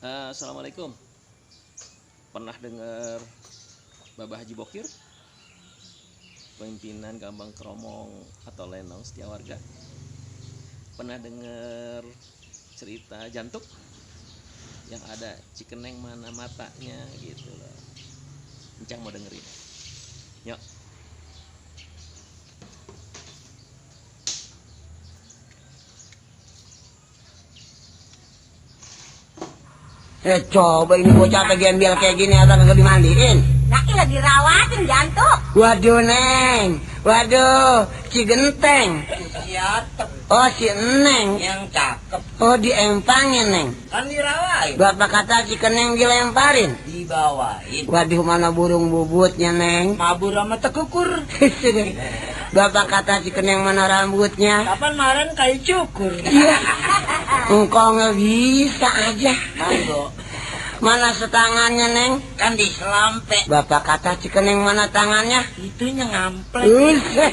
Assalamualaikum. Pernah dengar Bapak Haji Bokir? Pimpinan Gambang Kromong atau Lenong Setiawarga? Pernah dengar cerita jantuk? Yang ada cikeneng mana matanya gitu loh. Encang mau dengerin? Yuk. Coba ini bocah gembel kayak gini atau kagak dimandiin? Naki lagi rawatin jantung. Waduh Neng, waduh si Genteng. Siapa Oh si Neng. yang cakep Oh diempangin Neng. kan dirawain Bapak kata si Keneng dilemparin. dibawain Waduh mana burung bubutnya Neng. mabur sama tekukur. Bapak kata si Keneng mana rambutnya. Kapan kemarin kayu cukur. Iya. Engkau nggak bisa aja. Manggo Mana setangannya Neng? kan di selampe Bapak kata si Keneng mana tangannya. itunya ngamplek. Uset.